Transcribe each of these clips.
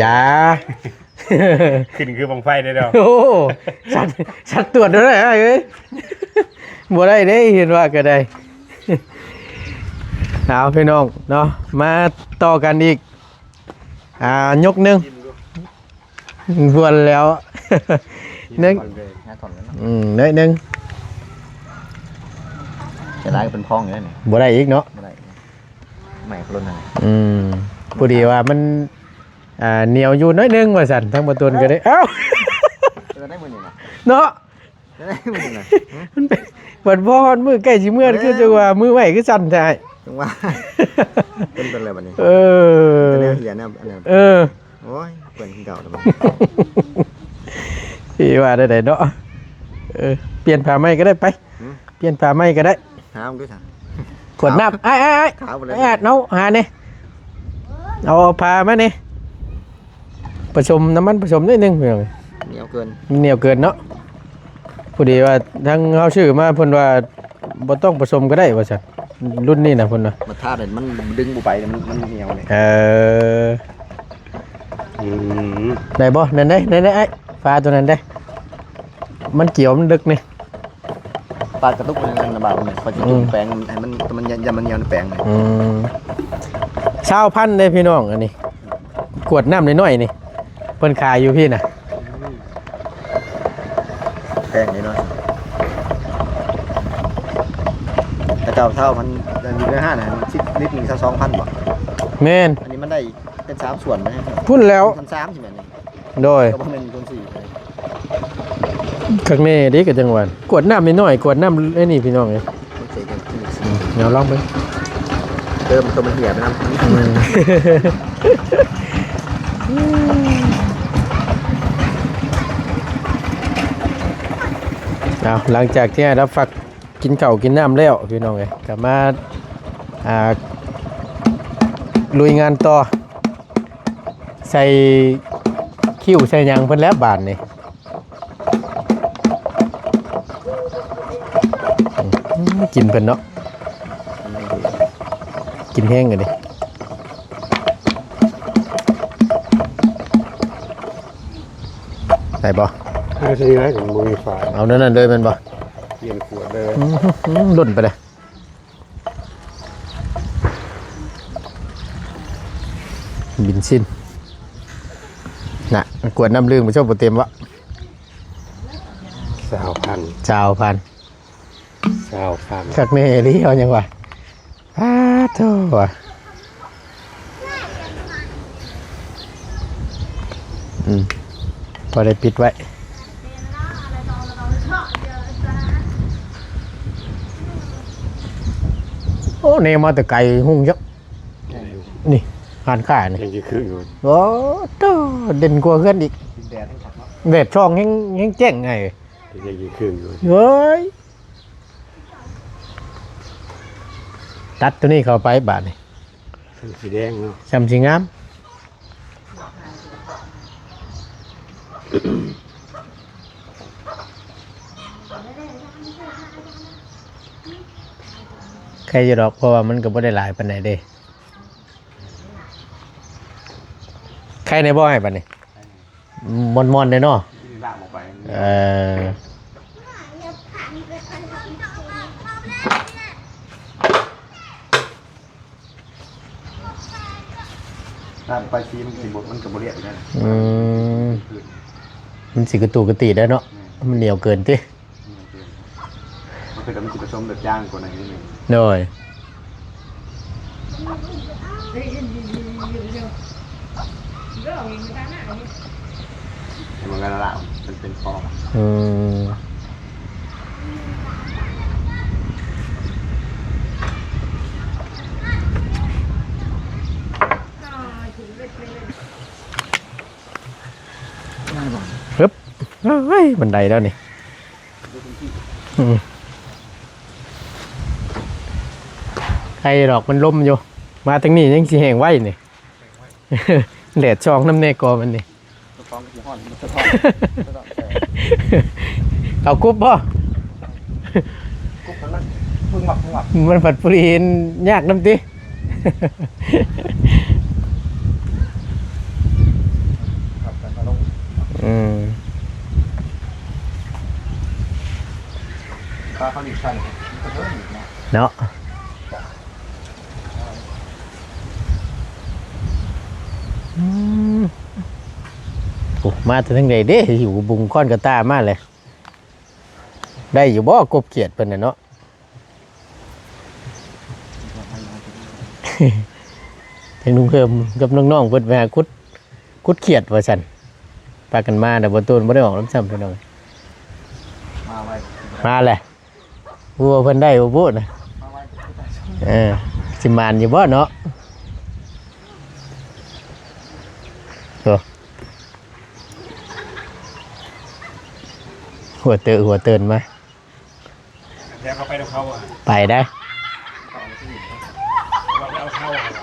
ຢ່າ ຂຶ້ນຄືບັ້ງໄຟເດ້ດອກ. ໂອ້ ສັດ ສັດຕວດແລ້ວເອີຍ ບໍ່ໄດ້ເດ້ ເຫັນວ່າກໍໄດ້. ເອົາ ພີ່ນ້ອງເນາະ ມາຕໍ່ກັນອີກ ອ່າ ຍົກໜຶ່ງ ບວນແລ້ວ ໜຶ່ງ ຫ້າທ່ອນແລ້ວເນາະ ອືມ ໜ້ອຍໜຶ່ງ ຈະໄດ້ເປັນພອງຢູ່ນີ້ ບໍ່ໄດ້ອີກເນາະ ບໍ່ໄດ້ ໃໝ່ໂຄໂຣນາ ອືມ ພໍດີວ່າມັນ ອ່າ ໜຽວຢູ່ໜ້ອຍໜຶ່ງວ່າຊັ້ນ ທາງບໍ່ຕົນກໍໄດ້ ເອົ້າ ເອີ ໄດ້ມື້ນີ້ນະ ເນາະ ໄດ້ມື້ນີ້ນະ ມັນເປັນ ບັດພໍຮອດມື້ໃກ້ຊິເມືອ ເອີ ຄືຈັ່ງວ່າມືໄວຄືສັ່ນແທ້ ຈັ່ງວ່າ ເປັນ ເປັນແລ້ວບັດນີ້ ເອີ ເປັນແນວເຫຍແນວ ອັນນັ້ນ ເອີ ໂອ້ຍ ເປື້ອນຄືເກົ່າແລ້ວ ຊິວ່າແນວໃດເນາະ ເອີ ປ່ຽນຜ້າໃໝ່ກໍໄດ້ໄປ ຫື? ປ່ຽນຜ້າໃໝ່ກໍໄດ້ ຫາເບິ່ງດູຊະ ຂວດນ້ຳ ອ້າຍ ອ້າຍ ອ້າຍ ຂາວບໍ່ໄດ້ ອ້າຍ ເອົາຫາແດ່ ເອົາ ເອົາຜ້າມາແດ່ ປະສົມນ້ຳມັນ ປະສົມໜ້ອຍໜຶ່ງ ໜຽວເກີນ ມັນໜຽວເກີນເນາະ ພໍດີວ່າທາງເຮົາຊື້ມາ ເພິ່ນວ່າບໍ່ຕ້ອງປະສົມກໍໄດ້ວ່າຊັ້ນ ລຸ້ນນີ້ນະ ເພິ່ນວ່າ ມາທາດ ມັນດຶງບໍ່ໄປ ມັນ ມັນໜຽວນີ້ ເອີ ອືມ ໄດ້ບໍ່? ນັ້ນເດ້ ນັ້ນເດ້ ອ້າຍ ຝາຕົວນັ້ນເດ້ ມັນກ່ຽວ ມັນເລິກນີ້ ປາດກະຕຸກມັນລຳບາກ ຂ້ອຍຊິຈຸ່ມ ອືມ ແປ້ງໃຫ້ມັນ ມັນ ຢ່າມັນໜຽວໃນແປ້ງ ອືມ ຊາວພັນເດ້ພີ່ນ້ອງ ອັນນີ້ ຂວດນ້ຳນ້ອຍໆນີ້ ເພິ່ນຂາຍຢູ່ພີ້ນະ ແພງນີ້ເນາະ ແຕ່ເກົ່າຊາວພັນ ຢູ່ໃນຮ້ານນະ ສິບລິດໜຶ່ງຊາວສອງພັນບໍ່? ແມ່ນ ອັນນີ້ມັນໄດ້ເປັນສາມສ່ວນນະ ພຸ້ນແລ້ວ ພັນສາມ ຊິແມ່ນນີ້ ໂດຍ ກໍບໍ່ແມ່ນຄົນສີ່ ຄັກແນ່ເດ້ ກໍຈັ່ງວ່າ ຂວດນ້ຳນ້ອຍໆ ຂວດນ້ຳໄອ້ນີ້ພີ່ນ້ອງເອີຍ ເອົາລອງເບິ່ງ ເຕີມຕົວມັນເຫຍໄປນຳ ອືມ ເອົາ ຫຼັງຈາກທີ່ໄດ້ຮັບຝາກ ກິນເຂົ້າກິນນ້ຳແລ້ວພີ່ນ້ອງເອີຍ ກໍມາ ອ່າ ລຸຍງານຕໍ່ ໃສ່ຄິ້ວໃສ່ຫຍັງເພິ່ນແລ້ວບາດນີ້ ອືມ ກິນເພິ່ນເນາະ ກິນແຮງກັນເດ້ ໄດ້ບໍ່? ເອົາ ໃສ່ໄດ້ ບໍ່ມີຝາ ເອົາແນວນັ້ນເລີຍແມ່ນບໍ່? ປ່ຽນຂວດເລີຍ ອືມ ລົ້ນໄປເດ້ ເບນຊິນ ນະ ກວດນ້ຳດື່ມ ຊອບບໍ່ເຕັມວະ ຊາວພັນ ຊາວພັນ ຊາວພັນ ຄັກແນ່ອີ່ຫຼີ ເອົາຫຍັງວະ ປາດໂທ້ ອືມ ພໍໄດ້ປິດໄວ້ ໂອ້ ແນມມາແຕ່ໄກ ຮຸ່ງຈັກ ນີ້ ຮ້ານຄ້ານີ້ ຍັງຄືຢູ່ ໂອ້ໂທ້ ເດັ່ນກວ່າເຮືອນອີກ ແດດແຮງຄັກເນາະ ແດດສ່ອງແຮງ ແຮງແຈ້ງໄງ ຍັງຄືຢູ່ ເວີຍ ຕັດໂຕນີ້ເຂົ້າໄປບາດນີ້ ສ່ຳສີແດງເນາະ ສ່ຳສີງາມ ໄຄຢູ່ດອກ ເພາະວ່າມັນກໍບໍ່ໄດ້ຫຼາຍປານໃດເດ້ ໄຄແດ່ບໍ່ອ້າຍ ບາດນີ້ ມ່ວນໆເດ້ເນາະ ເອີ ຖ້າໄປສີມັນກໍຊິບໍ່ ມັນກໍບໍ່ລຽບອີກແລ້ວນະ ອືມ ມັນຊິກະຕຸກະຕິໄດ້ເນາະ ແມ່ນ ມັນໜຽວເກີນຕິ ມັນກໍຕ້ອງຊິປະສົມແບບຢ່າງກວ່າໜ້ອຍໜຶ່ງ ໂດຍ ແຕ່ມັນກໍລະລະ ມັນເປັນຄອງ ອືມ ຮຶບ ເອີຍ ບັນໄດແລ້ວນີ້ ອືມ ໄຄດອກ ມັນລົມຢູ່ ມາທາງນີ້ຍັງຊິແຫ້ງໄວນີ້ ແດດສ່ອງນຳແດ່ກໍມັນນີ້ ເຈົ້າຂອງກໍຊິຮ້ອນ ມັນສະທ້ອນ ສະທ້ອນແສງ ເອົາກຸບບໍ່? ກຸບມັນ ມັນປຶງວັບ ປຶງວັບ ມັນພັດຜູ້ດີເຫັນຍາກນຳຕິ ເ ປາເຂົາອີກຊັ້ນ ມັນກໍເພີ່ມອີກເນາະ ເນາະ. ອືມ ໂອ້ ມາແຕ່ທາງໃດເດ້ ຢູ່ບຸງຄອນກະຕ່າມາເລີຍ. ໄດ້ຢູ່ບໍ່ ກົບຂຽດເພິ່ນນະເນາະ? ທາງລຸງເພີ່ມກັບນ້ອງໆ ເພິ່ນໄປຫາຂຸດ ຂຸດຂຽດວ່າຊັ້ນ. ພາກັນມາ ແຕ່ບໍ່ຕູນບໍ່ໄດ້ອອກນຳຊ້ຳ ພີ່ນ້ອງ. ມາໄວ ມາແຫຼະ. ບໍ່ຮູ້ວ່າເພິ່ນໄດ້ບໍ່ບຸນະ. ເອີ ຊິໝານຢູ່ບໍ່ເນາະ? ໂອ້ ຫົວເຕີ ຫົວເຕີນມາ. ແລ້ວເຂົາໄປນຳເຂົາ ໄປໄດ້ ເຂົາເອົາໄປເອົາເຂົາ.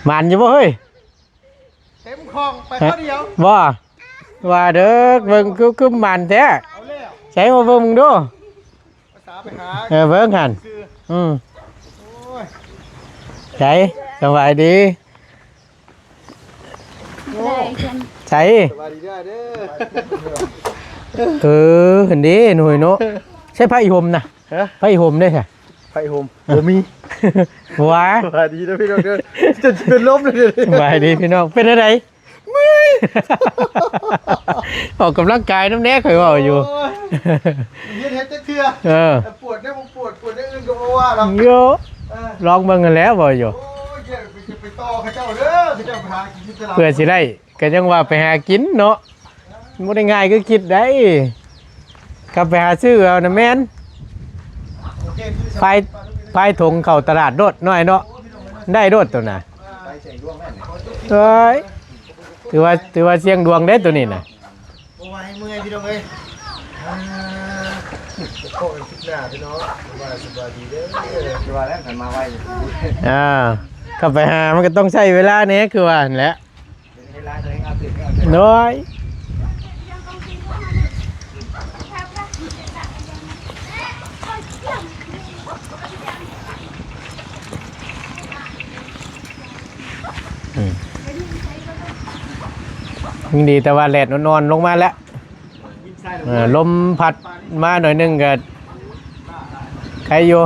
ໝານຢູ່ບໍ່ເຮີ້ຍ? ເຕັມຂ້ອງໄປຄົນດຽວ ບໍ່? ວ່າເດີ ເບິ່ງຄື ຄືໝານແທ້. ເອົາແລ້ວ ໃສ່ມາເບິ່ງເບິ່ງດູ. ພາສາໄປຫາ ເອີ ເບິ່ງຫັ້ນ ຊື່ ອືມ ໂອ້ຍ ໃສ ສະບາຍດີ ໂອ້ ໃສ ສະບາຍດີເດີ ເອີ ຫັ້ນເດ້ ໜ່ວຍເນາະ ໃຊ້ຜ້າອີ່ຫົ່ມນະ ຮະ ຜ້າອີ່ຫົ່ມເດ້ ຜ້າອີ່ຫົ່ມ ເອີ ບໍ່ມີ ຫວາ ສະບາຍດີເດີພີ່ນ້ອງເດີ ຈົນຊິເປັນລົມເລີຍ ສະບາຍດີພີ່ນ້ອງ ເປັນຈັ່ງໃດ? ເມື່ອຍ ອອກກຳລັງກາຍນຳແດ່ ຂ້ອຍເວົ້າຢູ່ ໂອ້ຍ ເຮັດ ເຮັດຈັກເທື່ອ ເອີ ແຕ່ປວດແນວບໍ່ປວດ ປວດແນວອື່ນກໍບໍ່ວ່າດອກ ໂຍ ເອີ ລອງເບິ່ງຫັ້ນແຫຼະ ເວົ້າຢູ່ ໂອ້ຍ ຢ່າໄປ ຢ່າໄປຕໍ່ເຂົາເຈົ້າເດີ ເຂົາເຈົ້າໄປຫາກິນຢູ່ຕະຫຼາດ ເພື່ອຊິໄດ້ ກໍຍັງວ່າໄປຫາກິນເນາະ ບໍ່ໄດ້ງ່າຍຄືຄິດໃດ໋ ກັບໄປຫາຊື້ເອົານະແມ່ນ ໂອເຄ ພາຍ ພາຍຖົງເຂົ້າຕະຫຼາດໂລດໜ້ອຍເນາະ ໄດ້ໂລດໂຕນະ ເອີຍ ຖືວ່າ ຖືວ່າສ່ຽງດວງເດ້ໂຕນີ້ນະ ບໍ່ວ່າໃຫ້ເມື່ອຍພີ່ນ້ອງເອີຍ ອ່າ ພໍ້ກັນຄລິບໜ້າພີ່ນ້ອງ ວ່າສະບາຍດີເດີ ຄືວ່າແລ້ວກັນມາໄວ ອ່າ ເຂົ້າໄປຫາມັນກໍຕ້ອງໃຊ້ເວລາແດ່ ຄືວ່າຫັ້ນແຫຼະ. ໂດຍ ອືມ ຍັງດີແຕ່ວ່າແດດອ່ອນໆລົງມາແລ້ວ. ເອີ ລົມພັດມາໜ້ອຍໜຶ່ງກໍໄຄຢູ່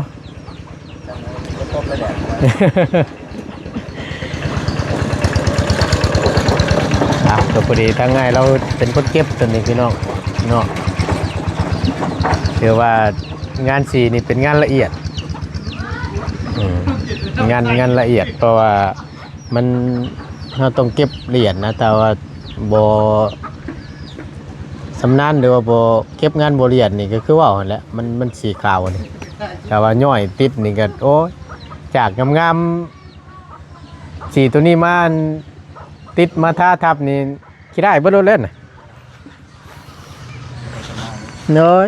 ອ່ະ ກໍພໍດີທາງອ້າຍລາວເປັນຄົນເກັບຕົວນີ້ພີ່ນ້ອງເນາະ ຖືວ່າງານສີນີ້ເປັນງານລະອຽດ ອືມ ງານ ງານລະອຽດ ເພາະວ່າ ມັນ ເຮົາຕ້ອງເກັບລະອຽດນະ ຖ້າວ່າບໍ່ຊຳນານ ຫຼືວ່າບໍ່ເກັບງານບໍ່ລະອຽດນີ້ ກໍຄືເວົ້າຫັ້ນແຫຼະ ມັນ ມັນສີຂາວນີ້ ຖ້າວ່າຍ້ອຍຕິດນີ້ກໍ ໂອ້ຍ ຈາກງາມໆ ສີໂຕນີ້ມາ ອັນ ຕິດມາທາທັບນີ້ ຂີ້ຮ້າຍເບິດໂລດແລ້ວນະ ໂດຍ.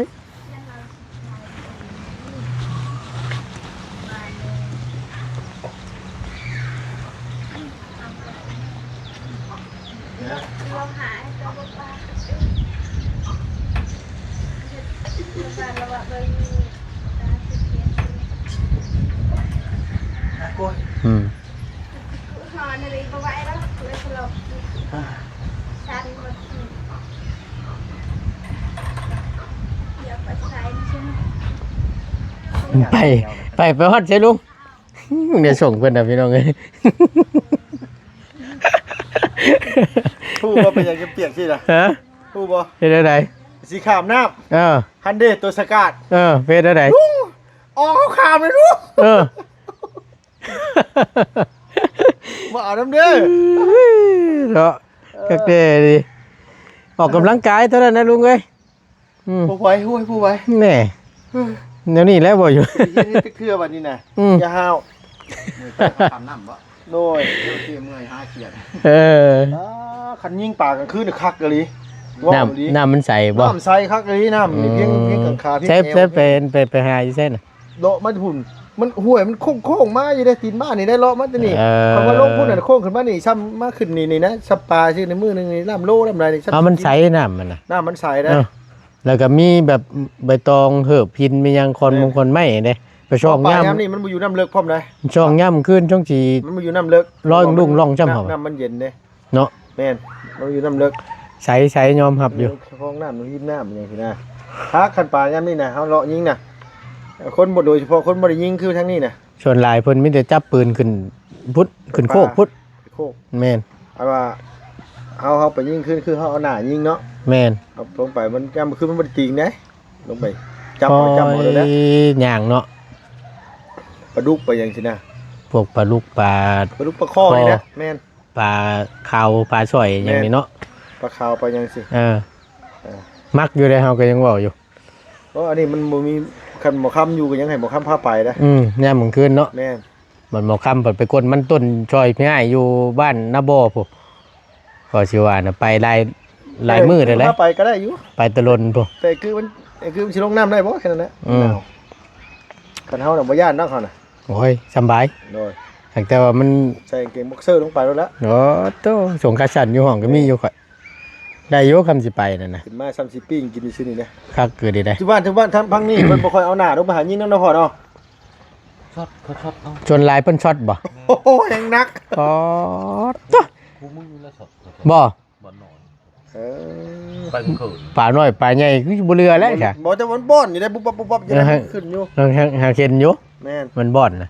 ອືມ ໄປ ໄປ ໄປຮອດໃສລຸງ? ໄດ້ສົ່ງເພິ່ນນະພີ່ນ້ອງເອີຍ. ຮູ້ບໍ່ເປັນຫຍັງຈຶ່ງປຽກຊີ້ນະ? ຮະ? ຮູ້ບໍ່? ເຮັດແນວໃດ? ຊິຂ້າມນ້ຳ. ເອີ. ຫັ້ນເດ້ ຕົວສະກາດ. ເອີ ເຮັດແນວໃດ? ລຸງ ອອກເຮົາຂ້າມເລີຍລຸງ. ເອີ. ບໍ່ເອົານຳເດີ ເນາະ. ເອີ ຄັກແທ້ດີ ອອກກຳລັງກາຍເທົ່ານັ້ນນະລຸງເອີຍ. ອືມ ບໍ່ໄຫວ ໂອ້ຍ ບໍ່ໄຫວ ແນ່ ເອີ ແນວນີ້ແຫຼະບໍ່ຢູ່ ເຮັດຈັກເທື່ອບັດນີ້ນະ. ອືມ ຢ່າຫ້າວ ມື້ໄປເຮົາຂ້າມນ້ຳບໍ່? ໂດຍ ເມື່ອຍຫາຂຽດ. ເອີ ອ່າ ຄັນຍິງປາກາງຄືນຄັກອີ່ຫຼີ ນ້ຳ ນ້ຳມັນໃສບໍ່? ນ້ຳໃສຄັກອີ່ຫຼີ ນ້ຳນີ້ ອືມ ພຽງ ພຽງກາງຂາ ພຽງແອວ ໃສ ໃສໄປ ໄປ ໄປຫາຢູ່ໃສນະ? ເລາະມາແຕ່ພຸ້ນ ມັນຫ້ວຍມັນໂຄ້ງໆມາຢູ່ເດ້ ຕີນບ້ານນີ້ໄດ້ ເລາະມາແຕ່ນີ້. ເອີ ຄຳວ່າລົງພຸ້ນນະ ໂຄ້ງຂຶ້ນມານີ້ ຊ້ຳມາຂຶ້ນນີ້ ນີ້ນະ ຊ້ຳປາຊື່ໃນມື້ໜຶ່ງນີ້ ລຳໂລລຳໄລນີ້ ຊ້ຳ. ເອົາ ມັນໃສນ້ຳມັນນະ ນ້ຳມັນໃສໄດ໋. ເອີ ແລ້ວກໍມີແບບໃບຕອງເຫີບຫີນ ມີຫຍັງ ຄອນ ແມ່ນ ມົງຄອນໄມ້ເດ້. ໄປຊ່ອງຍາມ ຍາມນີ້ມັນບໍ່ຢູ່ນ້ຳເລິກພ້ອມໃດ ຊ່ອງຍາມຄືນຊ່ອງຊິ ມັນບໍ່ຢູ່ນ້ຳເລິກ ລອຍລຸງລອຍຊ່ຳເຮົາ ນ້ຳມັນເຢັນເດ້ ເນາະ ແມ່ນ ມັນຢູ່ນ້ຳເລິກ ໃສໆຍອມຮັບຢູ່ ເພາະນ້ຳມັນຫີມນ້ຳຫຍັງຊີ້ນະ ຖ້າຄັນປາຍາມນີ້ນະ ເຮົາເລາະຍິງນະ ຄົນບໍ່ ໂດຍສະເພາະຄົນບໍ່ໄດ້ຍິງຄືທາງນີ້ນະ ສ່ວນຫຼາຍເພິ່ນມີແຕ່ຈັບປືນຂຶ້ນພຸ້ນ ຂຶ້ນໂຄກພຸ້ນ ໂຄກ ແມ່ນ ອັນວ່າເຮົາ ເຮົາໄປຍິງຄື ຄືເຮົາເອົາໜ້າຍິງເນາະ ແມ່ນ ເອົາລົງໄປ ມັນ ຍາມມື້ຄືນມັນບໍ່ໄດ້ຕີງເດ້ ລົງໄປ ຈັບເອົາ ຈັບເອົາເລີຍນະ ໂອ້ຍ ຍ່າງເນາະ ປາດຸກ ປາຫຍັງຊີ້ນະ ພວກປາດຸກ ປາ ປາດຸກ ປາຄໍ່ນີ້ນະ ຄໍ່ ແມ່ນ ປາຂາວ ປາສ້ອຍຫຍັງນີ້ເນາະ ປາຂາວ ປາຫຍັງຊີ້ ເອີ ເອີ ມັກຢູ່ເດ້ ເຮົາກໍຍັງເວົ້າຢູ່ ໂອ້ ອັນນີ້ມັນບໍ່ມີ ຄັນໝໍຄຳຢູ່ກໍຍັງໃຫ້ໝໍຄຳພາໄປນະ ອືມ ຍາມກາງຄືນເນາະ ແມ່ນ ບັດໝໍຄຳພັດໄປກົນມັນຕົ້ນຊ່ອຍພີ່ອ້າຍຢູ່ບ້ານນາບໍ່ພຸ້ນ ກໍຊິວ່ານະ ໄປຫຼາຍ ຫຼາຍມື້ແລ້ວແຫຼະ ເອີ ພາໄປກໍໄດ້ຢູ່ ໄປແຕ່ດົນພຸ້ນ ແຕ່ຄືມັນ ຄືມັນຊິລົງນ້ຳໄດ້ບໍ່ ແຄ່ນັ້ນແຫຼະ ອືມ ໜາວ ຄັນເຮົານະບໍ່ຢ້ານດອກ ເຮົານະ ໂອ້ຍ ສຳບາຍ ໂດຍ ຫາກແຕ່ວ່າມັນ ໃສ່ກາງເກງບັອກເຊີລົງໄປໂລດລະ ໂອ້ໂຕ ສົ່ງຂາສັ້ນຢູ່ຫ້ອງກໍມີຢູ່ຂ້ອຍ ໄດ້ຢູ່ ຄຳຊິໄປນັ້ນນະ ຂຶ້ນມາຊ່ຳຊິປີ້ງກິນຊື່ນີ້ນະ ຄັກເກີນໄດ໋ ຢູ່ບ້ານ ຢູ່ບ້ານທາງຝັ່ງນີ້ ເພິ່ນບໍ່ຄ່ອຍເອົາໜ້າລົງໄປຫາຍິງນຳເນາະພໍ່ເນາະ ຊັອດ ເຂົາຊັອດເອົາ ສ່ວນຫຼາຍເພິ່ນຊັອດບໍ່ ໂອ້ ແຮງໜັກ ປາດໂທ້ ຜູ້ມຶງນີ້ລະຊັອດ ບໍ່ ບໍ່ໜ້ອຍ ເອີ ໄປເຂີນ ປານ້ອຍປາໃຫຍ່ຄືຊິບໍ່ເຫຼືອແລ້ວຊະ ບໍ່ ແຕ່ມັນບ່ອນຢູ່ໄດ໋ ບຸບບັບບຸບບັບຢູ່ໄດ໋ ເອີ ຂຶ້ນຢູ່ ຫາ ຫາເຫັນຢູ່ ແມ່ນ ມັນບ່ອນນະ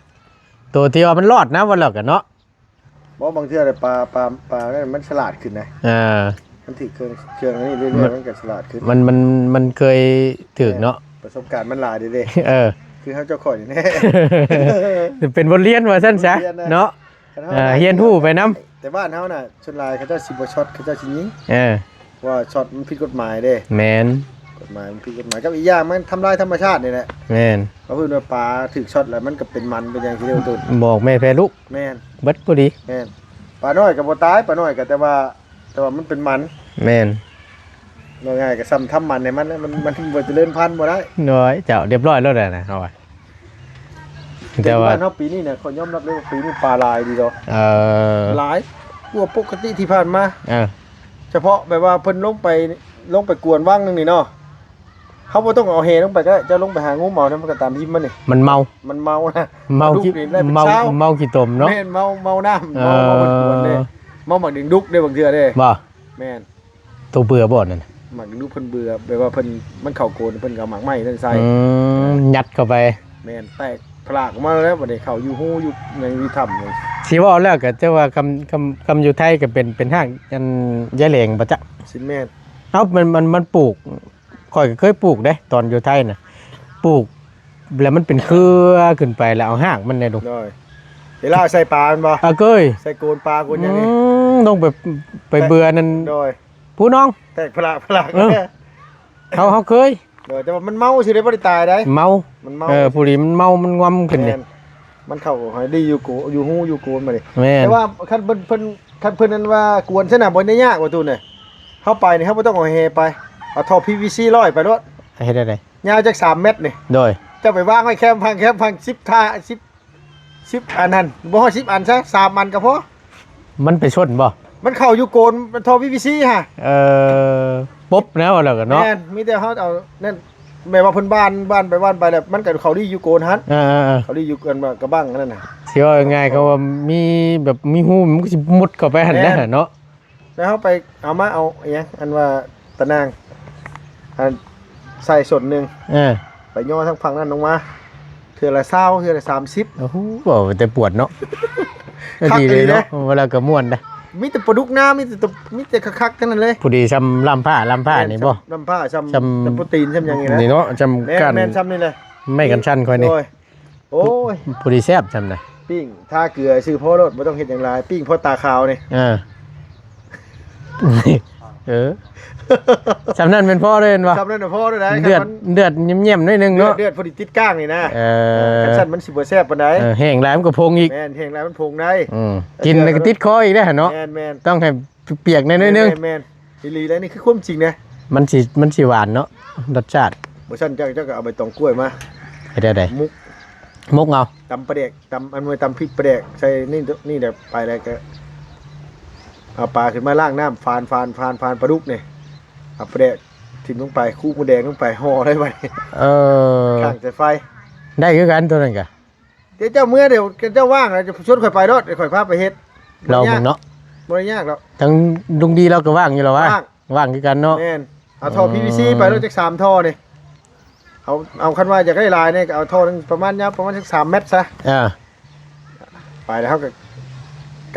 ໂຕທີ່ວ່າມັນລອດນະ ວ່າແລ້ວກັນເນາະ ບໍ່ ບາງເທື່ອປາ ປາ ປານັ້ນມັນສະຫຼາດຂຶ້ນນະ ເອີ ມັນຖືກເຄື່ອງ ເຄື່ອງອັນນີ້ເລື້ອຍໆ ມັນ ມັນກໍສະຫຼາດຂຶ້ນ ມັນ ມັນ ມັນເຄີຍຖືກເນາະ ປະສົບການມັນຫຼາຍເດ້ ເອີ ຄືເຮົາເຈົ້າຂ້ອຍນີ້ແຫຼະ ເປັນບົດຮຽນວ່າຊັ້ນຊະ ບົດຮຽນນະ ເນາະ ຄັນເຮົາ ເອີ ຮຽນຮູ້ໄປນຳ ແຕ່ບ້ານເຮົານະ ສ່ວນຫຼາຍເຂົາເຈົ້າຊິບໍ່ຊັອດ ເຂົາເຈົ້າຊິຍິງ ເອີ ເພາະວ່າຊັອດມັນຜິດກົດໝາຍເດ້ ແມ່ນ ກົດໝາຍມັນຜິດກົດໝາຍ ກັບອີກຢ່າງມັນທຳລາຍທຳມະຊາດນີ້ແຫຼະ ແມ່ນ ເພາະເພິ່ນວ່າປາຖືກຊັອດແລ້ວມັນກໍເປັນມັນເປັນຫຍັງຊີ້ເດ້ ບອກແມ່ແພ້ລູກ ແມ່ນ ເບິດພໍດີ ແມ່ນ ປານ້ອຍກໍບໍ່ຕາຍ ປານ້ອຍກໍ ແຕ່ວ່າ ແຕ່ວ່າມັນເປັນມັນ ແມ່ນ ເວົ້າງ່າຍກໍຊ່ຳທຳໝັນໃຫ້ມັນ ມັນ ມັນບໍ່ຈະເລີນພັນບໍ່ໄດ້ ໂດຍ ເຈົ້າ ຮຽບຮ້ອຍແລ້ວນະ ເຮົາວ່າ ແຕ່ວ່າ ແຕ່ບ້ານເຮົາປີນີ້ນະ ຂ້ອຍຍອມຮັບເລີຍວ່າປີນີ້ປາຫຼາຍດີດອກ ເອີ ຫຼາຍກວ່າປົກກະຕິທີ່ຜ່ານມາ ເອີ ສະເພາະແບບວ່າເພິ່ນລົງໄປ ລົງໄປກວນວັງໜຶ່ງນີ້ເນາະ ເຮົາບໍ່ຕ້ອງເອົາແຫລົງໄປກໍໄດ້ ເຈົ້າລົງໄປຫາງຸ້ມເອົານະ ມັນກໍຕາມຫິມມັນນີ້ ມັນເມົາ ມັນເມົານະ ເມົາ ປາດຸກນີ້ໄດ້ເປັນຊາວ ເມົາຂີ້ຕົມເນາະ ແມ່ນ ເມົາ ເມົານ້ຳ ເອີ ເມົາ ເມົາເພິ່ນກວນເດ້ ເມົາໝາກດິງດຸກເດ້ບາງເທື່ອເດ້ ບໍ່ ແມ່ນ ໂຕເບື່ອບໍ່ນັ້ນ ໝາກດິງດຸກເພິ່ນເບື່ອ ແບບວ່າເພິ່ນ ມັນເຂົ້າໂກນ ເພິ່ນກໍເອົາໝາກໄມ້ນັ້ນໃສ່ ອືມ ຍັດເຂົ້າໄປ ແມ່ນ ແຕກພະລາກອອກມາແລ້ວ ບັດນີ້ເຂົ້າຢູ່ຮູຢູ່ ໃນ ຢູ່ຖ້ຳນີ້ ຊິເວົ້າແລ້ວກໍ ແຕ່ວ່າຄຳ ຄຳ ຄຳຢູ່ໄທກໍເປັນ ເປັນຮາກອັນຢາແຫຼງບໍ່ຈັກ ຊິແມ່ນ ເອົ້າ ມັນ ມັນ ມັນປູກ ຂ້ອຍກໍເຄີຍປູກເດ້ ຕອນຢູ່ໄທນະ ປູກແລ້ວມັນເປັນເຄືອຂຶ້ນໄປ ແລ້ວເອົາຮາກມັນແດ່ດູ ໂດຍ ເວລາໃສ່ປາແມ່ນບໍ່ ອາ ເຄີຍ ໃສ່ໂກນປາໂກນຫຍັງນີ້ ອືມ ລົງໄປ ໄປເບື່ອນັ້ນ ໂດຍ ຜູ້ນ້ອງ ແຕກພະລາກພະລາກ ເອີ ເຮົາ ເຮົາເຄີຍ ໂດຍ ແຕ່ວ່າມັນເມົາຊື່ເດ້ ບໍ່ໄດ້ຕາຍໃດ ເມົາ ມັນເມົາ ເອີ ຜູ້ດີມັນເມົາ ມັນງອມຂຶ້ນເດ້ ແມ່ນ ມັນເຂົ້າໃຫ້ດີຢູ່ໂກ ຢູ່ຮູຢູ່ໂກນມາເດ້ ແມ່ນ ແຕ່ວ່າຄັນເພິ່ນ ເພິ່ນ ຄັນເພິ່ນນັ້ນວ່າກວນຊັ້ນນະ ບໍ່ໄດ້ຍາກວ່າຕູນເອີຍ ເຮົາໄປນີ້ ເຮົາບໍ່ຕ້ອງເອົາແຫໄປ ເອົາທໍ່ພີວີຊີຮ້ອຍໄປໂລດ ເຮັດແນວໃດ ຍາວຈັກສາມແມັດນີ້ ໂດຍ ເຈົ້າໄປວາງໄວ້ແຄມຝັ່ງ ແຄມຝັ່ງ ສິບທ່າ ສິບ ສິບອັນຫັ້ນ ບໍ່ຮອດສິບອັນຊະ ສາມອັນກໍພໍ ມັນໄປຊົນບໍ່ ມັນເຂົ້າຢູ່ໂກນ ມັນທໍ່ພີວີຊີຫັ້ນ ເອີ ປົບແນວແລ້ວກໍເນາະ ແມ່ນ ມີແຕ່ເຮົາເອົານັ້ນ ແມ່ນວ່າເພິ່ນບ້ານ ບ້ານໄປບ້ານໄປແລ້ວ ມັນກໍເຂົ້າດີຢູ່ໂກນຫັ້ນ ເອີໆໆ ເຂົ້າດີຢູ່ອັນວ່າກະບັງອັນນັ້ນນະ ຊິເວົ້າງ່າຍໆ ເຂົາວ່າມີແບບມີຮູ ມັນກໍຊິມຸດເຂົ້າໄປຫັ້ນແຫຼະ ແມ່ນ ເນາະ ແລ້ວເຮົາໄປເອົາມາ ເອົາອີ່ຫຍັງ ອັນວ່າຕາໜ່າງ ອັນໃສ່ສົ້ນໜຶ່ງ ເອີ ໄປຍໍທາງຝັ່ງນັ້ນລົງມາ ເທື່ອລະຊາວ ເທື່ອລະສາມສິບ ໂອ້ໂຫ ເວົ້າແຕ່ປວດເນາະ ຄັກອີ່ຫຼີເນາະ ດີເນາະ ເວົ້າແລ້ວກໍມ່ວນນະ ມີແຕ່ປາດຸກນາ ມີແຕ່ໂຕ ມີແຕ່ຄັກໆ ທັງນັ້ນເລີຍ ຜູ້ດີຊ່ຳລຳພ້າ ລຳພ້ານີ້ບໍ່ ລຳພ້າ ຊ່ຳ ຊ່ຳ ຊ່ຳໂປຣຕີນ ຊ່ຳຫຍັງນີ້ນະ ນີ້ເນາະ ຊ່ຳ ແມ່ນ ກ້ານ ແມ່ນ ຊ່ຳນີ້ແຫຼະ ໄມ້ກັນສັນຂ້ອຍນີ້ ໂອ້ຍ ໂອ້ຍ ພໍດີແຊບຊ່ຳນະ ປີ້ງທາເກືອຊື່ພໍໂລດ ບໍ່ຕ້ອງເຮັດຫຍັງຫຼາຍ ປີ້ງພໍຕາຂາວນີ້ ເອີ ເອີ ຊ່ຳນັ້ນແມ່ນພໍເລີຍແມ່ນບໍ່? ຊ່ຳນັ້ນນະພໍເລີຍໄດ໋ ເລືອດ ຄັນມັນ ເລືອດແຍ້ມໆ ໜ້ອຍໜຶ່ງເນາະ ເລືອດ ເລືອດພໍດີຕິດກ້າງນີ້ນະ ເອີ ຄັນຊັ້ນມັນຊິບໍ່ແຊບປານໃດ ເອີ ແຫ້ງຫຼາຍມັນກໍພົງອີກ ແມ່ນ ແຫ້ງຫຼາຍມັນພົງໄດ໋ ອືມ ກິນແລ້ວກໍຕິດຄໍອີກເດ້ເນາະ ແມ່ນໆ ຕ້ອງໃຫ້ ປຽກແດ່ໜ້ອຍໜຶ່ງ ແມ່ນໆ ອີ່ຫຼີແລ້ວ ນີ້ຄືຄວາມຈິງເດ້ ມັນຊິ ມັນຊິຫວານເນາະ ລົດຊາດ ບໍ່ຊັ້ນເຈົ້າ ເຈົ້າກໍເອົາໃບຕອງກ້ວຍມາ ເຮັດແນວໃດ? ໝົກ ໝົກເອົາ ຕຳປາແດກ ຕຳ ອັນ ຕຳພິກປາແດກໃສ່ນີ້ ນີ້ແຫຼະ ໄປແລ້ວກໍເອົາປາຂຶ້ນມາລ້າງນ້ຳ ຟານ ຟານ ຟານ ຟານປາດຸກນີ້ ເອົາປາແດກຖິ້ມລົງໄປ ຄູໝູແດງລົງໄປ ຫໍ່ເລີຍບັດນີ້ ເອີ ຄ້າງໃສ່ໄຟ ໄດ້ຄືກັນໂຕນັ້ນກະ ດຽວເຈົ້າເມືອ ດຽວເຈົ້າວ່າງແລ້ວຈະຊວນຂ້ອຍໄປໂລດ ດຽວຂ້ອຍພາໄປເຮັດ. ລອງເບິ່ງເນາະ ບໍ່ໄດ້ຍາກດອກ. ທັງລຸງດີລາວກໍວ່າງຢູ່ແລ້ວວະ. ວ່າງ ວ່າງຄືກັນເນາະ. ແມ່ນ ເອົາທໍ່ ອືມ ພີວີຊີ ໄປໂລດ ຈັກສາມທໍ່ນີ້. ເອົາ ເອົາ ຄັນວ່າຢາກໄດ້ຫຼາຍນີ້ກໍເອົາທໍ່ໜຶ່ງປະມານຍາວປະມານສັກສາມແມັດຊະ. ອ່າ ໄປແລ້ວເຮົາກໍ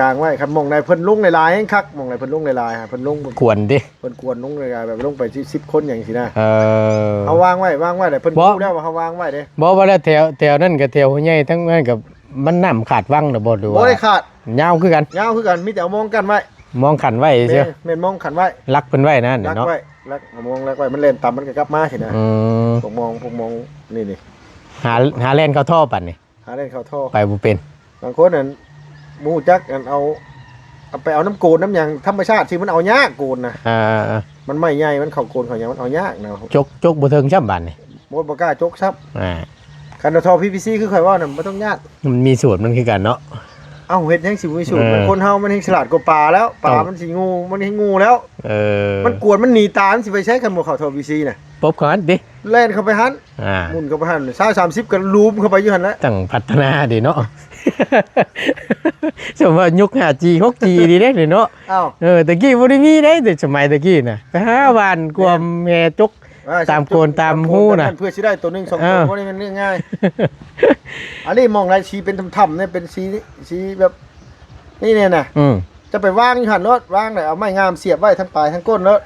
ກາງໄວ້. ຄັນໝ່ອງໃດເພິ່ນລົງຫຼາຍໆແຮງຄັກ ໝ່ອງໃດເພິ່ນລົງຫຼາຍໆ ເພິ່ນລົງ ກວນຕິ ເພິ່ນກວນລົງຫຼາຍໆ ແບບລົງໄປສິບຄົນຫຍັງຊີ້ນະ. ເອີ ເຮົາວາງໄວ້ ວາງໄວ້ແລ້ວເພິ່ນຮູ້ແລ້ວວ່າເຮົາວາງໄວ້ເດ້. ບໍ່ວ່າແລ້ວແຖວ ແຖວນັ້ນກໍແຖວຫ້ວຍໃຫຍ່ ທັງນັ້ນກໍມັນນ້ຳຂາດວັງນະບໍ່ ຫຼືວ່າ ບໍ່ໄດ້ຂາດ ຍາວຄືກັນ ຍາວຄືກັນ ມີແຕ່ເອົາມອງກັ້ນໄວ້ ມອງຂັ້ນໄວ້ຊື່. ແມ່ນ ແມ່ນມອງຂັ້ນໄວ້ ລັກເພິ່ນໄວ້ນັ້ນເນາະ ລັກໄວ້ ລັກ ເອົາມອງລັກໄວ້ ມັນແລ່ນຕາມມັນກໍກັບມາຊີ້ນະ. ອືມ ພວກມອງ ພວກມອງນີ້ນີ້ ຫາ ຫາແລ່ນເຂົ້າທໍ່ປານນີ້ ຫາແລ່ນເຂົ້າທໍ່ ໄປບໍ່ເປັນ. ບາງຄົນນັ້ນບໍ່ຮູ້ຈັກ ອັນເອົາ ເອົາໄປເອົານຳໂກນນຳຫຍັງທຳມະຊາດ ທີ່ມັນເອົາຍາກໂກນນະ. ເອີ ມັນໄມ້ໃຫຍ່ ມັນເຂົ້າໂກນເຂົ້າຫຍັງ ມັນເອົາຍາກນະ. ຈົກ ຈົກບໍ່ເຖິງຊ້ຳບາດນີ້ ບໍ່ ບໍ່ກ້າຈົກຊ້ຳ. ອ່າ ຄັນວ່າທໍ່ ພີວີຊີ ຄືຂ້ອຍເວົ້ານັ້ນ ບໍ່ຕ້ອງຢ້ານ ມັນມີສູດມັນຄືກັນເນາະ. ເອົ້າ ເຮັດຫຍັງຊິບໍ່ມີສູດ? ເອີ ມັນຄົນເຮົາມັນແຮງສະຫຼາດກວ່າປາແລ້ວ ປາ ເອົ້າ ມັນຊິງູ ມັນແຮງງູແລ້ວ. ເອີ ມັນກວນມັນໜີຕາ ມັນຊິໄປໃສ ຄັນບໍ່ເຂົ້າທໍ່ ພີວີຊີ ນະ? ປົບເຂົ້າຫັ້ນຕິ ແລ່ນເຂົ້າໄປຫັ້ນ. ອ່າ ໝຸ່ນເຂົ້າໄປຫັ້ນ ຊາວ ສາມສິບ ກໍລູມເຂົ້າໄປຢູ່ຫັ້ນແຫຼະ. ຕັ້ງພັດທະນາເດ້ເນາະ ສົມວ່າຍຸກ ຫ້າຈີ ຫົກຈີ ດີເດ້ເນາະ. ອ້າວ ເອີ ແຕ່ກີ້ບໍ່ໄດ້ມີເດ້ ແຕ່ສະໄໝແຕ່ກີ້ນະ ໄປຫາຫວ່ານກວມແຫ່ຈົກ ອ່າ ຕາມໂຄນຕາມຮູນະ ເພື່ອຊິໄດ້ໂຕໜຶ່ງສອງໂຕ ເອີ ບໍ່ໄດ້ແມ່ນເລື່ອງງ່າຍ. ອັນນີ້ໝ່ອງໃດສີເປັນຖ້ຳໆນີ້ ເປັນສີ ສີແບບນີ້ແນ່ນະ. ອືມ ຈະໄປວາງຢູ່ຫັ້ນໂລດ ວາງແລ້ວເອົາໄມ້ງາມສຽບໄວ້ທັງປາຍທັງກົ້ນໂລດ.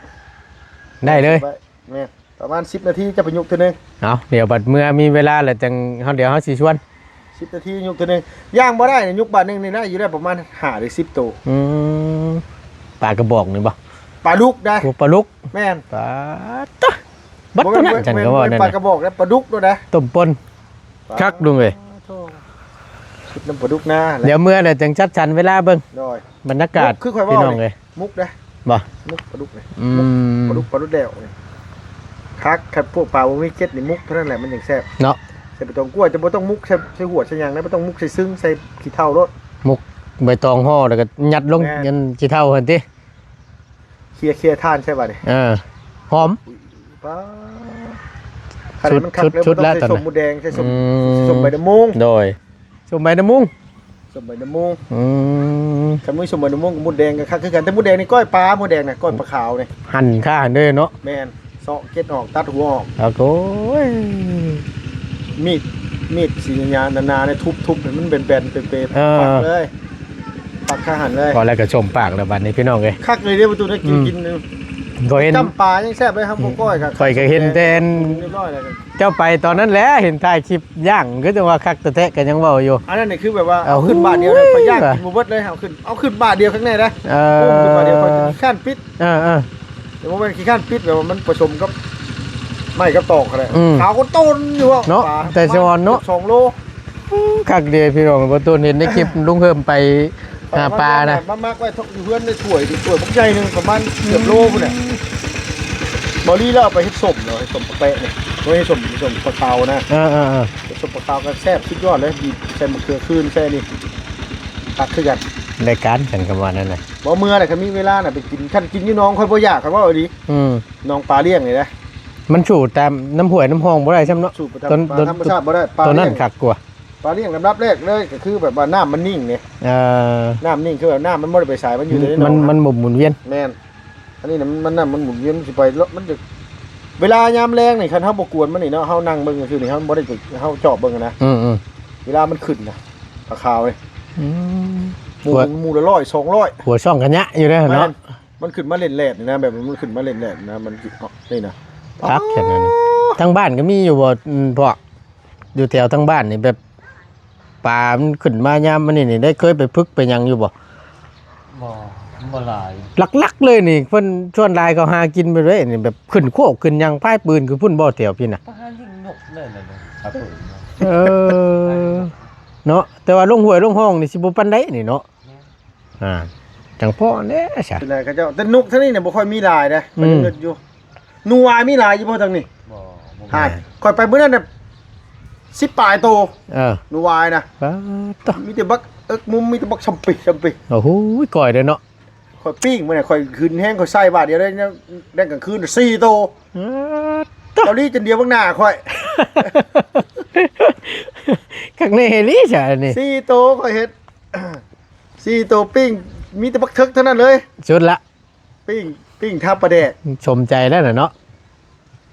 ໄດ້ເລີຍ ສຽບໄວ້ ແມ່ນ ປະມານສິບນາທີຈະໄປຍົກເທື່ອໜຶ່ງ. ເອົາ ດຽວບັດເມື່ອມີເວລາແລ້ວຈັ່ງ ເຮົາ ດຽວເຮົາຊິຊວນ. ສິບນາທີຍົກເທື່ອໜຶ່ງ ຍ່າງບໍ່ໄດ້ນະ ຍົກບາດໜຶ່ງນີ້ນະ ຢູ່ໄດ້ປະມານຫ້າຫຼືສິບໂຕ. ອືມ ປາກະບອກນີ້ບໍ່? ປາດຸກໄດ໋. ໂອ້ ປາດຸກ. ແມ່ນ ປາດຕະ ບັດເທົ່ານັ້ນ ບໍ່ແມ່ນ ຊັ້ນກໍວ່ານັ້ນ ບໍ່ແມ່ນປາກະບອກນະ ປາດຸກໂລດນະ ຕົ້ມປົ່ນ ປາ ຄັກລຸງເອີຍ. ໂທ້ ຄິດນຳປາດຸກນາ. ດຽວເມື່ອແລ້ວຈັ່ງຈັດສັນເວລາເບິ່ງ. ໂດຍ ບັນຍາກາດ ຄືຂ້ອຍເວົ້າ ພີ່ນ້ອງເອີຍ ມຸກເດ້ ບໍ່? ມຸກປາດຸກເດ້. ອືມ ປາດຸກ ປາດຸກແດວນີ້ຄັກ. ຄັນພວກປາບໍ່ມີເກັດນີ້ ມຸກເທົ່ານັ້ນແຫຼະ ມັນຈັ່ງແຊບເນາະ. ໃສ່ໃບຕອງກ້ວຍ ແຕ່ບໍ່ຕ້ອງມຸກໃສ່ ໃສ່ຫວດໃສ່ຫຍັງນະ ບໍ່ຕ້ອງມຸກໃສ່ຊຶງ ໃສ່ຂີ້ເຖົ້າໂລດ. ມຸກໃບຕອງຫໍ່ ແລ້ວກໍຍັດລົງ ແມ່ນ ອັນຂີ້ເຖົ້າຫັ້ນຕິ. ເຄຍ ເຄຍຖ່ານໃສ່ບາດນີ້ ເອີ ຫອມ. ປ້າ ຄັນໃຫ້ມັນຄັກ ສຸດ ແລ້ວ ສຸດ ບໍ່ຕ້ອງໃສ່ ລະ ສົມໝູແດງ ໃສ່ສົມ ອືມ ໃສ່ສົມໃບນະມຸງ. ໂດຍ ສົມໃບນະມຸງ ສົມໃບນະມຸງ. ອືມ ຄັນມີສົມໃບນະມຸງກັບໝູແດງກໍຄັກຄືກັນ ແຕ່ໝູແດງນີ້ກ້ອຍປາ ໝູແດງນະ ກ້ອຍປາຂາວນີ້ ຫັນຄ່າເດີເນາະ. ແມ່ນ ເຊາະເກັດອອກ ຕັດຫົວອອກ. ໂອ້ຍ ມີດ ມີດສີຫຍາໆ ໜາໆ ນີ້ ທຸບໆ ໃຫ້ມັນແບນໆ ເປໆ ເອີ ປັກເລີຍ ປັກຄາຫັນເລີຍ. ພໍແລ້ວກໍສົມປາກແລ້ວບັດນີ້ ພີ່ນ້ອງເອີຍ ຄັກເລີຍເດ້ ປະຕູໄດ້ກິນ ອືມ ກິນ. ຂ້ອຍເຫັນ ຈ້ຳປາຍັງແຊບເລີຍ ເຮົາບໍ່ກ້ອຍກໍ ຂ້ອຍກໍເຫັນແຕ່ ຮຽບຮ້ອຍແລ້ວ ເຈົ້າໄປຕອນນັ້ນແຫຼະ ເຫັນຖ່າຍຄລິບຍ່າງ ຄືຈັ່ງວ່າຄັກແທ້ໆ ກໍຍັງເວົ້າຢູ່. ອັນນັ້ນນີ້ຄືແບບວ່າ ເອົາ ເອົາຂຶ້ນບາດດຽວເລີຍ ຂ້ອຍຢ້ານກິນບໍ່ເບິດເລີຍ ເອົາຂຶ້ນ ເອົາຂຶ້ນບາດດຽວຂ້າງໃນເດ້. ເອີ ໂອ້ ຂຶ້ນບາດດຽວ ຂ້ອຍຂີ້ຄ້ານປິດ. ເອີໆ ແຕ່ບໍ່ແມ່ນຂີ້ຄ້ານປິດ ແບບວ່າມັນປະສົມກັບໄມ້ກັບຕອກຫັ້ນແຫຼະ. ອືມ ຂາວກໍໂຕນຢູ່ເນາະ ປາ ແຕ່ສະອອນເນາະ ປະມານສອງໂລ. ອືມ ຄັກເດ້ພີ່ນ້ອງ ບໍ່ຕົນເຫັນໃນຄລິບລຸງເພີ່ມໄປຫາປານະ ມາໝັກໄວ້ຢູ່ເຮືອນໃນຖ້ວຍ ຖ້ວຍບັກໃຫຍ່ໜຶ່ງ ປະມານເກືອບໂລພຸ້ນແຫຼະ. ອືມ ບໍ່ລີລາວເອົາໄປເຮັດສົ້ມເນາະ ເຮັດສົ້ມປາແປະນີ້ ບໍ່ເຮັດສົ້ມ ສົ້ມປາຂາວນະ. ເອີໆ ເຮັດສົ້ມປາຂາວກໍແຊບສຸດຍອດເລີຍ ບີບໃສ່ໝາກເຂືອຄືນ ໃສ່ນີ້ ຄັກຄືກັນ ໄດ້ການກັນ ຄຳວ່ານັ້ນນະ. ບໍ່ເມື່ອໃດ ຄັນມີເວລານະ ໄປກິນ ຄັນກິນຢູ່ໜອງ ຂ້ອຍບໍ່ຢາກ ຂ້ອຍເວົ້າອີ່ຫຼີ. ອືມ ໜອງປາລ້ຽງນີ້ນະ ມັນສູ້ຕາມນ້ຳຫ້ວຍນ້ຳຮ່ອງບໍ່ໄດ້ຊ້ຳເນາະ. ສູ້ຕາມ ຕົວ ປາທຳມະຊາດບໍ່ໄດ້ ປາລ້ຽງ ຕົວນັ້ນຄັກກວ່າ. ປາລ້ຽງລຳດັບແລກເລີຍ ກໍຄືແບບວ່ານ້ຳມັນນິ່ງເດ້. ເອີ ນ້ຳນິ່ງ ຄືວ່ານ້ຳມັນບໍ່ໄດ້ໄປໃສ ມັນຢູ່ໃນໜອງ ມັນ ມັນບໍ່ໝູນວຽນ. ແມ່ນ ອັນນີ້ນະ ມັນ ມັນ ນ້ຳມັນໝູນວຽນ ມັນຊິໄປເນາະ ມັນຈະ ເວລາຍາມແລງນີ້ ຄັນເຮົາບໍ່ກວນມັນນີ້ເນາະ ເຮົານັ່ງເບິ່ງຊື່ໆນີ້ ເຮົາບໍ່ໄດ້ໄປ ເຮົາຈອບເບິ່ງນະ. ອືມໆ ເວລາມັນຂຶ້ນນະ ປາຂາວນີ້. ອືມ ໝູ່ ໝູ່ລະຮ້ອຍ ສອງຮ້ອຍ ຫົວຊ່ອງຂະຫຍະຢູ່ເດ້ເນາະ. ແມ່ນ ມັນຂຶ້ນມາເຫຼັ້ນແລ່ນນີ້ນະ ແບບມັນຂຶ້ນມາເຫຼັ້ນແລ່ນນະ ມັນ ນີ້ນະ ຄັກຂະໜາດນັ້ນ. ອໍ ທາງບ້ານກໍມີຢູ່ບໍ່ ອືມ ພວກ ຢູ່ແຖວທາງບ້ານນີ້ ແບບປາມັນຂຶ້ນມາຍາມອັນນີ້ນີ້ ໄດ້ເຄີຍໄປຝຶກໄປຫຍັງຢູ່ບໍ່? ບໍ່ ບໍ່ຫຼາຍ. ຫຼັກໆເລີຍນີ້ ເພິ່ນສ່ວນຫຼາຍເຂົາຫາກິນແບບໃດນີ້ ແບບຂຶ້ນໂຄກຂຶ້ນຫຍັງ ພາຍປືນຂຶ້ນພຸ້ນບໍ່ ແຖວພີ້ນະ? ໄປຫາຍິງນົກແລ້ວແຫຼະ ຫາປືນ. ເອີ ເນາະ ແຕ່ວ່າລົງຫ້ວຍລົງຮ່ອງນີ້ຊິບໍ່ປານໃດນີ້ເນາະ. ແມ່ນ ອ່າ ຈັ່ງພໍແຫຼະຊະ ເປັນໄດເຂົາເຈົ້າ ແຕ່ນົກທາງນີ້ນະບໍ່ຄ່ອຍມີຫຼາຍເດ້. ອືມ ຂ້ອຍຍັງເງິດຢູ່ ໜູວາຍມີຫຼາຍຢູ່ບໍ່ທາງນີ້? ບໍ່ ບໍ່ ຫາ ຂ້ອຍໄປມື້ນັ້ນນະ ສິບປາຍໂຕ. ເອີ ໜູວາຍນະ ປາດໂທ້ ມີແຕ່ບັກເອິກມຸມ ມີແຕ່ບັກຊຳປີ ຊຳປີ. ໂອ້ໂຫ ກ້ອຍເດ້ເນາະ. ຂ້ອຍປີ້ງມື້ນັ້ນ ຂ້ອຍຫຶງແຮງ ຂ້ອຍໃສ່ບາດດຽວໄດ້ ແລ້ງກາງຄືນສີ່ໂຕ. ປາດໂທ້ ເກົາຫຼີຈົນດຽວເບິ່ງໜ້າຂ້ອຍ. ຄັກແນ່ອີ່ຫຼີຊະອັນນີ້ ສີ່ໂຕຂ້ອຍເຮັດ ສີ່ໂຕ ປີ້ງ ມີແຕ່ບັກເຖິກເທົ່ານັ້ນເລີຍ ສຸດລະ ປີ້ງ ປີ້ງທາປາແດກ ສົມໃຈແລ້ວນະເນາະ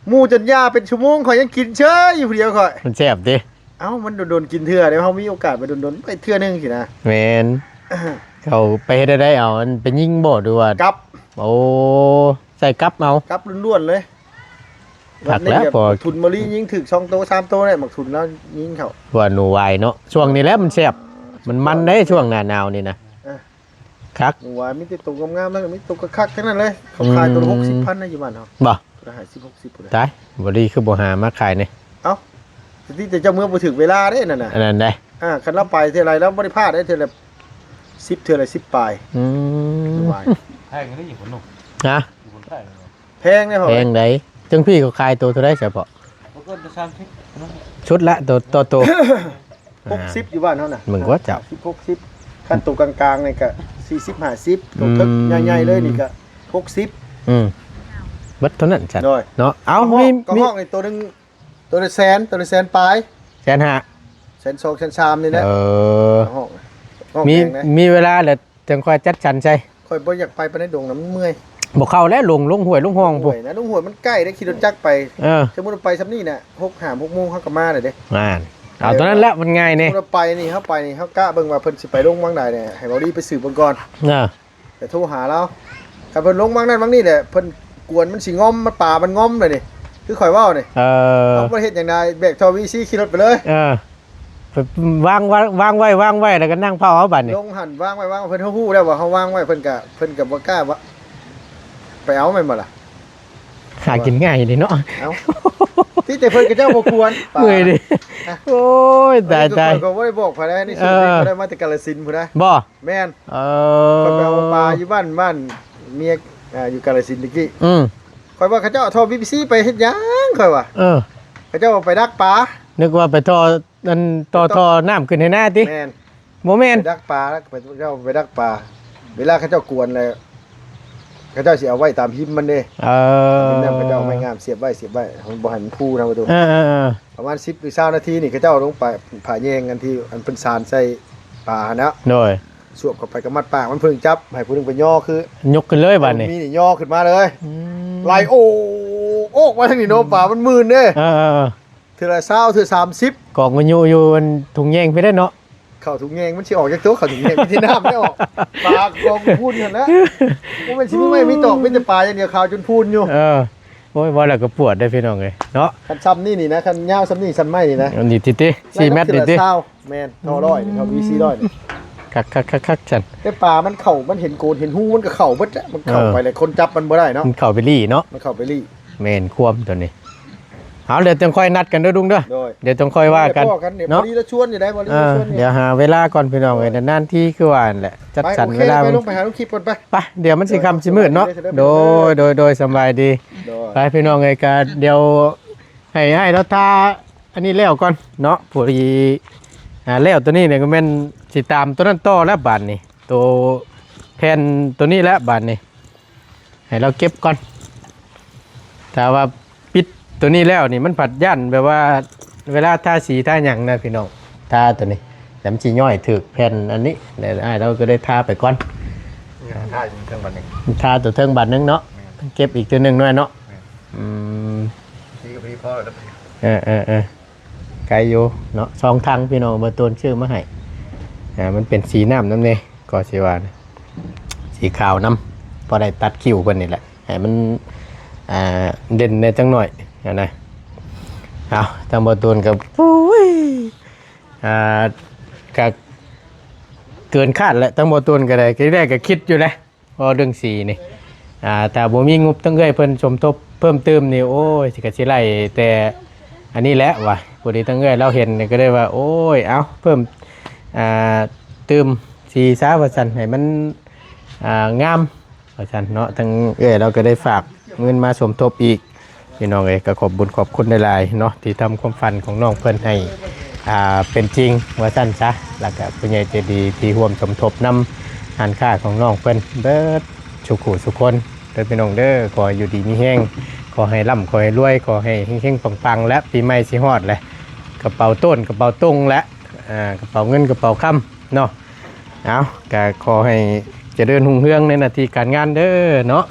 ໝູ່ຈົນຢ່າເປັນຊົ່ວໂມງ ຂ້ອຍຍັງກິນເຊີຍຢູ່ຜູ້ດຽວຂ້ອຍ ມັນແຊບຕິ ເອົ້າ ມັນດົນໆກິນເທື່ອເດ້ ເຮົາມີໂອກາດໄປດົນໆ ໄປເທື່ອໜຶ່ງຊີ້ນະ ແມ່ນ ເຂົາໄປເຮັດແນວໃດເອົາ ອັນໄປຍິງບໍ່ ຫຼືວ່າ ກັບ ໂອ້ ໃສ່ກັບເອົາ ກັບລ້ວນໆເລີຍ ຄັກແລ້ວ ບັດນີ້ແບບ ພໍ ໝາກທຸນມະລີຍິງຖືກສອງໂຕສາມໂຕແຫຼະ ໝາກທຸນລາວຍິງເຂົ້າ ວ່າໜູວາຍເນາະ ຊ່ວງນີ້ແຫຼະມັນແຊບ ມັນມັນເດ້ ຊ່ວງໜ້າໜາວນີ້ນະ ເອີ ຄັກ ໜູວາຍມີແຕ່ໂຕງາມໆ ແລ້ວກໍມີໂຕຄັກໆທັງນັ້ນເລີຍ ເຂົາຂາຍໂຕລະ ອືມ ຫົກສິບພັນນະ ຢູ່ບ້ານເຮົາ ບໍ່ ໂຕລະຫ້າສິບ ຫົກສິບພຸ້ນນະ ຕາຍ ບໍ່ດີຄືບໍ່ຫາມາຂາຍນີ້ ເອົ້າ ແຕ່ທີ່ແຕ່ເຈົ້າເມືອບໍ່ຖືກເວລາເດ້ນັ້ນນະ ອັນນັ້ນເດ້ ອ່າ ຄັນລາວໄປເທື່ອໃດລາວບໍ່ໄດ້ພາດເດ້ ເທື່ອລະສິບ ເທື່ອລະສິບປາຍ ອືມ ໜູວາຍ ແພງເດ້ຢູ່ພຸ້ນເນາະ ຮະ ຢູ່ພຸ້ນແພງເນາະ ແພງເດ້ພໍ່ ແພງໃດ ຈັ່ງພີ່ເຂົາຂາຍໂຕເທົ່າໃດສະເພາະ ບໍ່ເກີນສາມສິບເນາະ ສຸດລະໂຕ ຕໍ່ໂຕ ຫົກສິບ ອ່າ ຢູ່ບ້ານເຮົານະ ມຶງກວ່າເຈົ້າ ຫ້າສິບ ຫົກສິບ ຄັນໂຕກາງໆນີ້ກະສີ່ສິບ ຫ້າສິບ ໂຕເຖິກ ອືມ ໃຫຍ່ໆເລີຍນີ້ກະຫົກສິບ ອືມ ເບິດເທົ່ານັ້ນຊັ້ນ ໂດຍ ເນາະ ເອົ້າ ກະຮອກ ມີ ກະຮອກນີ້ໂຕໜຶ່ງ ໂຕລະແສນ ໂຕລະແສນປາຍ ແສນຫ້າ ແສນສອງ ແສນສາມນີ້ແຫຼະ ເອີ ກະຮອກ ກະຮອກ ມີ ແພງນະ ມີເວລາແລ້ວ ຈັ່ງຄ່ອຍຈັດສັນໃສ່ ຂ້ອຍບໍ່ຢາກໄປປານໃດດົງນະ ມັນເມື່ອຍ ບໍ່ເຂົ້າແລ້ວ ລົງ ລົງຫ້ວຍລົງຮ່ອງພຸ້ນ ໂອ້ຍນະ ລົງຫ້ວຍມັນໃກ້ເດ້ ຂີ່ລົດຈັກໄປ ເອີ ສົມມຸດວ່າໄປຊ່ຳນີ້ນະ ຫົກ ຫ້າ ຫົກໂມງເຮົາກໍມາແລ້ວເດ້ ອ່າ ເອົາຕົວນັ້ນແຫຼະ ມັນງ່າຍແນ່ ສົມມຸດວ່າໄປນີ້ ເຮົາໄປນີ້ ເຮົາກະເບິ່ງວ່າເພິ່ນຊິໄປລົງວັງໃດແດ່ ໃຫ້ເບົາລີໄປສືບເບິ່ງກ່ອນ ເອີ ແຕ່ໂທຫາລາວ ຄັນເພິ່ນລົງວັງນັ້ນວັງນີ້ແຫຼະ ເພິ່ນກວນມັນຊິງອມ ມັນປາມັນງອມແລ້ວນີ້ ຄືຂ້ອຍເວົ້ານີ້ ເອີ ເຮົາບໍ່ໄດ້ເຮັດຫຍັງໃດ ແບກທໍ່ວີຊີຂີ່ລົດໄປເລີຍ ເອີ ວາງ ວາງ ວາງໄວ້ ວາງໄວ້ ແລ້ວກໍນັ່ງເຝົ້າເອົາບາດນີ້ ລົງຫັ້ນວາງໄວ້ ວາງ ເພິ່ນຮູ້ແລ້ວວ່າເຮົາວາງໄວ້ ເພິ່ນກະ ເພິ່ນກະບໍ່ກ້າວ່າ ໄປເອົາແມ່ນບໍ່ລະ? ຫາກິນງ່າຍເດເນາະ ເອົ້າ ທີ່ແຕ່ເພິ່ນເຂົາເຈົ້າບໍ່ກວນ ເມື່ອຍເດ ອ່ະ ໂອ້ຍ ຕາຍ ຕາຍ ຂ້ອຍກໍບໍ່ໄດ້ບອກໃຜໃດ ໃນ ເອີ ເຊີດນີ້ ຂ້ອຍໄດ້ມາແຕ່ກາລະສິນພຸ້ນນະ ບໍ່ ແມ່ນ ເອີ ຂ້ອຍໄປເອົາປາຢູ່ບ້ານ ບ້ານເມຍ ອ່າ ຢູ່ກາລະສິນຕະກີ້ ອືມ ຂ້ອຍວ່າເຂົາເຈົ້າເອົາທໍ່ບີພີຊີໄປເຮັດຫຍັງ ຂ້ອຍວ່າ ເອີ ເຂົາເຈົ້າວ່າໄປດັກປາ ນຶກວ່າໄປທໍ່ ອັນຕໍ່ ໄປຕໍ່ ທໍ່ນ້ຳຂຶ້ນໄຮ່ນາຕິ ແມ່ນ ບໍ່ແມ່ນ ໄປດັກປາ ເຂົາເຈົ້າໄປດັກປາ ເວລາເຂົາເຈົ້າກວນແລ້ວ ເຂົາເຈົ້າຊິເອົາໄວ້ຕາມຮິມມັນເດ້ ເອີ ຕາມລິມນ້ຳ ເຂົາເຈົ້າເອົາໄມ້ງາມສຽບໄວ້ ສຽບໄວ້ ມັນບໍ່ໃຫ້ມັນຟູນະປະຕູ ເອີ ເອີ ເອີ ປະມານສິບ ຫຼື ຊາວນາທີນີ້ ເຂົາເຈົ້າເອົາລົງໄປ ຜ້າແຍງອັນທີ່ ອັນເພິ່ນສານໃສ່ປາຫັ້ນນະ ໂດຍ ສວບເຂົ້າໄປກໍມັດປາກ ມັນເພິ່ງຈັບ ໃຫ້ຜູ້ໜຶ່ງໄປຍໍຄື ຍົກຂຶ້ນເລີຍບາດນີ້ ມີນີ້ຍໍຂຶ້ນມາເລີຍ ອືມ ໄຫຼໂອກ ໂອກມາທາງນີ້ເນາະ ອືມ ປາມັນມື່ນເດ້ ເອີ ເອີ ເອີ ເທື່ອລະຊາວ ເທື່ອສາມສິບ ກອກມາຢູ່ ຢູ່ອັນຖົງແຍງພີ້ແຫຼະເນາະ ເຂົ້າຖົງແຍງມັນຊິອອກຈັກໂຕ ເຂົ້າຖົງແຍງມັນຊິນ້ຳໄດ້ອອກ ປາກອງພຸ້ນຫັ້ນແຫຼະ ບໍ່ແມ່ນຊິມີໄມ້ມີຕອກ ມີແຕ່ປາຢ່າງດຽວ ຂາວຈົນພຸ້ນຢູ່ ເອີ ໂອ້ຍ ເວົ້າແລ້ວກໍປວດເດ້ພີ່ນ້ອງເອີຍເນາະ ຄັນຊ່ຳນີ້ນີ້ນະ ຄັນຍາວຊ່ຳນີ້ ຊ່ຳໄມ້ນີ້ນະ ອັນນີ້ຕິຕິ ສີ່ແມັດນີ້ຕິ ແມ່ນ ທໍ່ຮ້ອຍນີ້ ເຂົ້າວີຊີຮ້ອຍນີ້ ຄັກໆໆໆ ຊັ້ນ ແຕ່ປາມັນເຂົ້າ ມັນເຫັນໂກນເຫັນຮູ ມັນກໍເຂົ້າເບິດແຫຼະ ມັນເຂົ້າ ເອີ ໄປແລ້ວ ຄົນຈັບມັນບໍ່ໄດ້ເນາະ ມັນເຂົ້າໄປລີ້ເນາະ ມັນເຂົ້າໄປລີ້ ແມ່ນຄວາມຕົວນີ້ ເອົາ ດຽວຈັ່ງຄ່ອຍນັດກັນເດີລຸງເດີ ໂດຍ ດຽວຈັ່ງຄ່ອຍວ່າກັນ ດຽວພໍ້ກັນ ເນາະ ເອີ ດຽວຫາເວລາກ່ອນພີ່ນ້ອງເອີຍ ເອີ ນານໆທີຄືວ່າຫັ້ນແຫຼະ ຈັດສັນເວລາ ໄປ ໂອເຄ ໄປ ລົງໄປຫາລຸງຄິດກ່ອນໄປ ໄປ ດຽວມັນຊິຄ່ຳຊິມືດເນາະ ໂດຍ ໂດຍ ໂດຍ ໂດຍ ສະບາຍດີ ໂດຍ ໄປພີ່ນ້ອງເອີຍ ກະດຽວໃຫ້ອ້າຍລາວທາອັນນີ້ແລ້ວກ່ອນເນາະ ພໍດີ ອ່າ ແລ້ວຕົວນີ້ນີ້ກໍແມ່ນຊິຕາມຕົວນັ້ນຕໍ່ແລ້ວບາດນີ້ ໂຕແຜ່ນຕົວນີ້ແຫຼະບາດນີ້ ໃຫ້ລາວເກັບກ່ອນ ຖ້າວ່າປິດຕົວນີ້ແລ້ວນີ້ ມັນພັດຢ້ານແບບວ່າ ເວລາທາສີທາຫຍັງນະພີ່ນ້ອງ ທາຕົວນີ້ ແລ້ວມັນຊິຍ້ອຍຖືກແຜ່ນອັນນີ້ ແລ້ວອ້າຍລາວກໍໄດ້ທາໄປກ່ອນ ທາຢູ່ເທິງບາດໜຶ່ງ ທາຕົວເທິງບາດໜຶ່ງເນາະ ແມ່ນ ເກັບອີກເທື່ອໜຶ່ງໜ້ອຍເນາະ ແມ່ນ ອືມ ສີກໍພໍດີພໍແລ້ວ ເອີ ເອີ ເອີ ໄກຢູ່ເນາະ ສອງຖັງພີ່ນ້ອງ ເບິ່ງໂຕນຊື້ມາໃຫ້ ອ່າ ມັນເປັນສີນ້ຳນຳແດ່ ກໍຊິວ່ານະ ສີຂາວນຳ ພໍໄດ້ຕັດຄິ້ວເພິ່ນນີ້ແຫຼະ ໃຫ້ມັນ ອ່າ ເດັ່ນແດ່ຈັກໜ້ອຍຫັ້ນນະ ເອົາ ທາງບໍ່ຕູນກໍ ໂອ້ຍ ອ່າ ກໍເກີນຄາດແຫຼະ ທາງບໍ່ຕູນກໍໄດ້ ທີແລກກໍຄິດຢູ່ແຫຼະ ເວົ້າເລື່ອງສີນີ້ ອ່າ ຖ້າບໍ່ມີງົບທາງເອື້ອຍເພິ່ນສົມທົບເພີ່ມຕື່ມນີ້ ໂອ້ຍ ກໍຊິໄລ່ແຕ່ອັນນີ້ແຫຼະວ່າ ພໍດີທາງເອື້ອຍລາວເຫັນກໍເລີຍວ່າ ໂອ້ຍ ເອົາ ເພີ່ມ ອ່າ ຕື່ມສີຊະວ່າຊັ້ນ ໃຫ້ມັນ ອ່າ ງາມວ່າຊັ້ນເນາະ ທາງເອື້ອຍລາວກໍໄດ້ຝາກເງິນມາສົມທົບອີກ ພີ່ນ້ອງເອີຍ ກໍຂອບບຸນຂອບຄຸນຫຼາຍໆເນາະ ທີ່ທຳຄວາມຝັນຂອງນ້ອງເພິ່ນໃຫ້ ອ່າ ເປັນຈິງວ່າຊັ້ນຊະ ແລ້ວກໍຜູ້ໃຫຍ່ໃຈດີທີ່ຮ່ວມສົມທົບນຳຮ້ານຄ້າຂອງນ້ອງເພິ່ນເບິດສູ່ຜູ້ສູ່ຄົນເດີພີ່ນ້ອງເດີ ຂໍໃຫ້ຢູ່ດີມີແຮງ ຂໍໃຫ້ລ່ຳ ຂໍໃຫ້ລວຍ ຂໍໃຫ້ເຮັງໆປັງໆ ແລະ ປີໃໝ່ຊິຮອດແລະ ກະເປົາໂຕນກະເປົາຕົງແຫຼະ ອ່າ ກະເປົາເງິນກະເປົາຄຳເນາະ. ເອົາ ກະຂໍໃຫ້ຈະເລີນຮຸ່ງເຮືອງໃນໜ້າທີ່ການງານເດີເນາະ.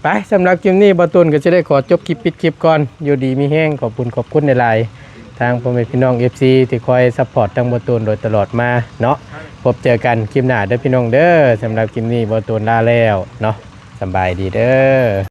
ໄປ ສຳລັບຄລິບນີ້ ບ່າວຕູນກໍຈະໄດ້ຂໍຈົບຄລິບ ປິດຄລິບກ່ອນ. ຢູ່ດີມີແຮງ ຂອບຄຸນ ຂອບຄຸນຫຼາຍໆ ທາງພໍ່ແມ່ພີ່ນ້ອງ ເອັຟຊີ ທີ່ຄອຍຊັບພອດທາງບ່າວຕູນໂດຍຕະຫຼອດມາເນາະ. ພົບເຈີກັນຄລິບໜ້າເດີພີ່ນ້ອງເດີ. ສຳລັບຄລິບນີ້ ບ່າວຕູນລາແລ້ວເນາະ. ສະບາຍດີເດີ.